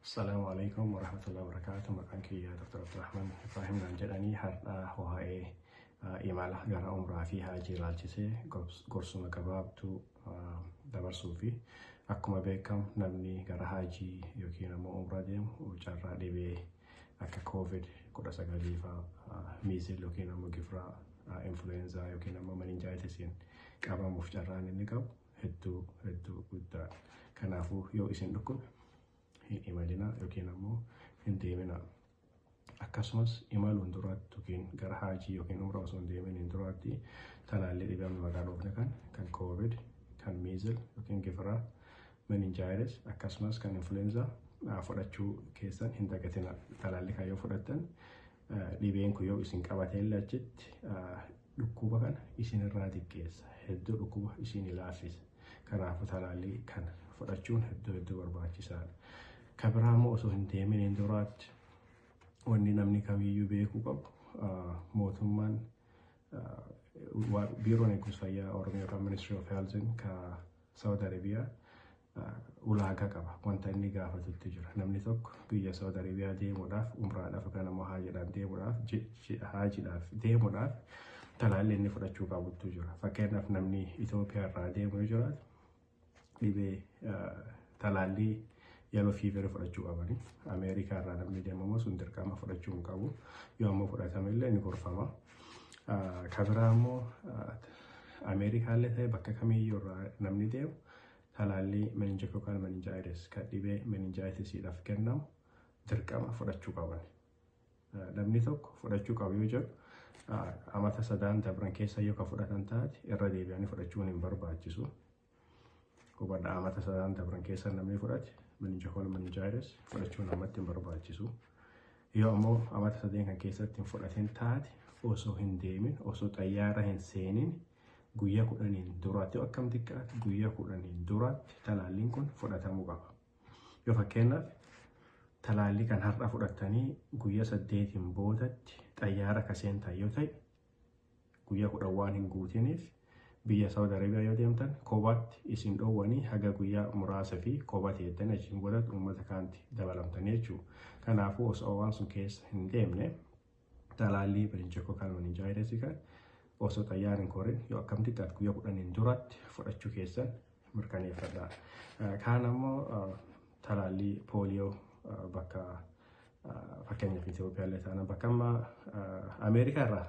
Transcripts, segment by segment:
Assalaamu alaikum warahmatullahi wabarakatuh. Maqaan kiyya Dr. Abdurrahman Ibrahim naan jedhanii har'a waa'ee imala gara umraa fi haajii ilaalchisee gorsuma gabaabduu dabarsuu fi akkuma beekamu namni gara haajii yookiin ammoo umraa deemu carraa dhibee akka COVID-19 fa'aa, measles yookiin ammoo gifiraa, influenza yookiin ammoo meningitis-iin qabamuuf carraan inni qabu hedduu hedduu guddaadha. Kanaafuu yoo isin dhukkube hin imalinaa yookiin ammoo hin deeminaa. Akkasumas imaluun duraatti yookiin gara haajii yookiin umraa osoo hin deeminiin duraatti talaallii dhibee amma maqaa dhoofne kan COVID, kan measles yookiin gifiraa, meningitis akkasumas kan influenza fudhachuu keessan hin dagatina. Talaallii kan yoo fudhattan dhibeen kun yoo isin qabate illee achitti dhukkuba kana isinirraa xiqqeessa. Hedduu dhukkuba isin laaffisa. Kanaafuu talaallii kana fudhachuun hedduu hedduu barbaachisaadha. Kan biraa immoo osoo hin deeminiin duraatti wanni namni kamiyyuu beekuu qabu, mootummaan, biiroon eegumsa fayyaa Oromiyaa yookaan Ministry of Health ka Saudi Arabiyaa ulaagaa qaba. Wanta inni gaafatutti jira. Namni tokko biyya Saudi Arabiyaa deemuudhaaf, umraadhaaf yookaan ammoo haajiidhaaf deemuudhaaf, haajiidhaaf deemuudhaaf talaalli inni fudhachuu qabutu jira. Fakkeenyaaf, namni Itoophiyaa irraa deemu yoo jiraatu dhibee talaallii yellow fever fudhachuu qabani. Ameerikaa irraa namni deemu immoo sun dirqama fudhachuu hin qabu. Yoo ammoo fudhatame illee ni gorfama. Kan biraa immoo Ameerikaa illee ta'e bakka kamiyyuu irraa namni deemu talaallii meningococcal meningitis kan dhibee meningitisiidhaaf kennamu dirqama fudhachuu qaban. Namni tokko fudhachuu qabu yoo jedhu, amata 3n dabran keessa yoo ka fudhatan taate irra deebi'anii fudhachuun hin barbaachisu. Hubadhaa, amata 3n dabran keessa namni fudhate meningococcal meningitis fudhachuun namatti hin barbaachisu. Yoo ammoo amata 3n kan keessatti hin fudhatin taate, osoo hin deemin, osoo xayyaara hin seenin guyyaa 10n duraatti, yoo akkam xiqqaate guyyaa 10n duraatti talaalliin kun fudhatamuu qaba. Yoo fakkeenyaaf talaallii kan har'a fudhattanii guyyaa 8n boodatti xayyaara ka seentan yoo ta'e, guyyaa 10 waan hin guutiniif biyya Saudi Arabiyaa yoo deemtan kophaatti isin dhoowwanii haga guyyaa muraasa fi kophaa teettanii achiin boodatti uummata kaanti dabalamtanii jechuudha. Kanaafuu osoo waan sun keessa hin deemne talaallii meningococcal meningitis kan osoo xayyaara hin korin yoo akkam xiqqaate guyyaa 10n duratti fudhachuu keessan mirkaneeffadha. Kaan ammoo talaallii pooliyoo bakka fakkeenyaaf Itoophiyaa illee taanaan bakka amma Ameerikaa irraa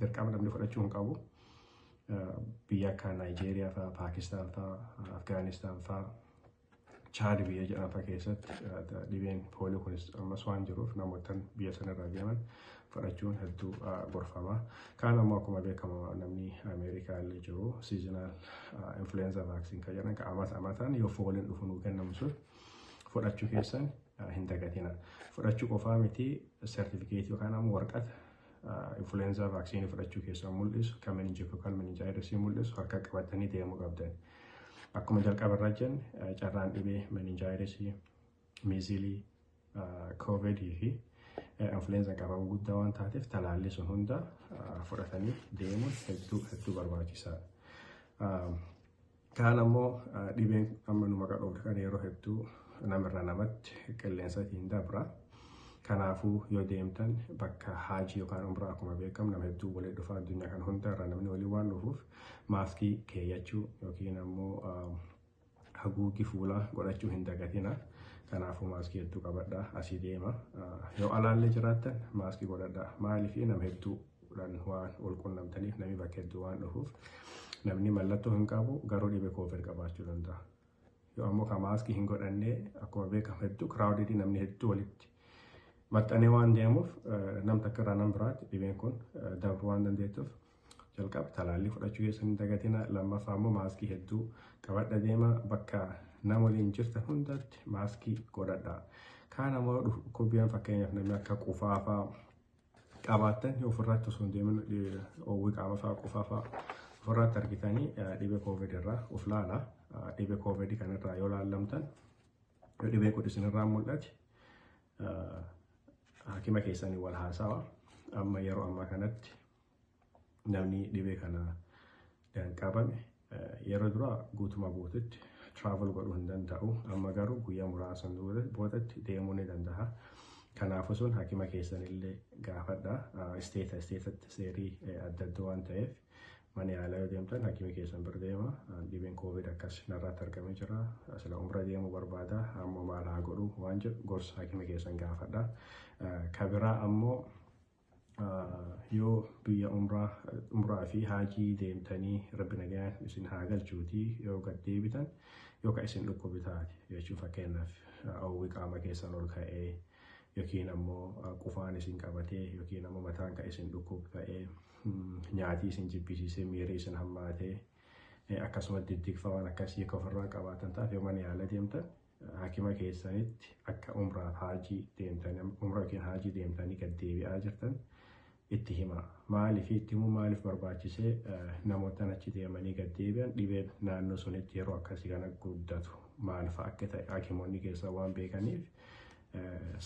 dirqama namni fudhachuu hin qabu. Biyya akka Naayijeeriyaa fa'aa, Paakistaan fa'aa, Afgaanistaan fa'aa, Chaad biyya jedhaman fa'aa keessatti dhibeen pooliyoo kunis ammas waan jiruuf namoota biyya sanarraa deeman fudhachuun hedduu gorfama. Kaan ammoo akkuma beekamu namni Ameerikaa illee jiru seasonal influenza vaccine kan jedhan kan amata amataan yoo fooliin dhufu nuu kennamu sun fudhachuu keessan hin dagatina. Fudhachuu qofaa miti, sertifikeetii yookaan ammoo warqata influenza vaccine fudhachuu keessan mul'isu kan meningococcal meningitis mul'isu harka qabatanii deemuu qabdan. Akkuma jalqaba irraa jenne, carraan dhibee meningitis, measles, COVID fi influenza qabamu guddaa waan taateef talaallii sun hunda fudhatanii deemuun hedduu hedduu barbaachisaadha. Kaan ammoo dhibeen amma nu maqaa dhoofne kan yeroo hedduu namarraa namatti qilleensaatiin dabra. Kanaafuu yoo deemtan bakka haajii yookaan umraa akkuma beekamu nama hedduu waliin dhufa, addunyaa kana hunda irraa namni waliin waan dhufuuf maaskii keeyyachuu yookiin ammoo haguuggii fuulaa godhachuu hin dagatina. Kanaafuu maaskii hedduu qabadhaa asii deema. Yoo alaallee jiraattan maaskii godhadhaa. Maaliif? Nama hedduudhaan waan wal qunnamtaniif, namni bakka hedduu waan dhufuuf namni mallattoo hin qabu garuu dhibee COVID qabaachuu danda'a. Yoo ammoo ka maaskii hin godhannee, akkuma beekamu hedduu crowded, namni hedduu walitti maxxanee waan deemuuf nam takka irraa nam biraatti dhibeen kun dabruu waan dandeettuuf, jalqaba talaallii fudhachuu keessan hin dagatina. Lammaffaa immoo maaskii hedduu qabadha deema, bakka nama waliin jirtan hundatti maaskii godhadha. Kaan ammoo dhukkubbiin fakkeenyaaf namni akka qufaa fa'aa qabaattan yoo ofirraatti osoo hin deemin oowwii qaama fa'aa, qufaa fa'aa ofirraatti argitanii dhibee COVID irraa of laala. Dhibee COVID kanarraa yoo laallamtan, yoo dhibeen kun isinirraa mul'ate, hakima keessanii wal haasawa. Amma yeroo ammaa kanatti namni dhibee kana qabame yeroo duraa guutumaa guututti Travel godhuu hin danda'u. Amma garuu guyyaa muraasan boodatti deemuu ni danda'a. Kanaafuu sun hakima keessanillee gaafadha. State stateatti seerii adda adda waan ta'eef, mana yaalaa yoo deemtan hakimi keessan bira deema. Dhibeen COVID akkas narratti argamee jira. Sila umra deemuu barbaada. Ammoo maal haa godhu waan jedhu gorsa hakima keessan gaafadha. Kabiraa ammoo, yoo biyya umraa fi haajii deemtanii, Rabbi nagaan isin haa galchuutii, yoo gad deebitan yoo ka isin dhukkubi taate jechuun, fakkeenyaaf hawwi qaama keessan ol ka'ee, yookiin ammoo qufaan isin qabatee, yookiin ammoo mataan ka isin dhukkubu ta'ee, nyaatii isin jibbisiisee, miirri isin hammaatee, akkasuma diddigfa waan akkasii akka ofirraa qabaatan taate, yoo mana yaala deemtan hakima keessanitti akka umraaf haajii deemtanii, umraa yookiin haajii deemtanii gad deebi'aa jirtan itti hima. Maaliif itti himuu maaliif barbaachisee? Namoota achi deemanii gad deebi'an dhibeen naannoo sunitti yeroo akkasii kana guddatu maal fa'a akka ta'e hakimoonni keessaa waan beekaniif,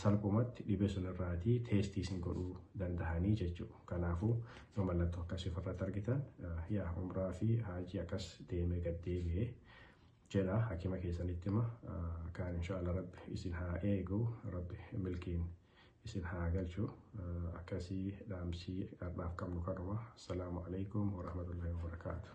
salphumatti dhibee sunirraatii test isin godhuu danda'anii jechuudha. Kanaafuu yoo mallattoo akkasii ofirratti argitan, yaa umraa fi haajii akkas deemee gad deebi'ee jedha, hakima keessanitti hima. Kaan inshaallah Rabbi isin haa eegu, Rabbi milkiin isin haa galchu. Akkasii dhaamsii har'aaf qabnu kanuma. Assalaamu alaikum warahmatullahi wabarakaatu.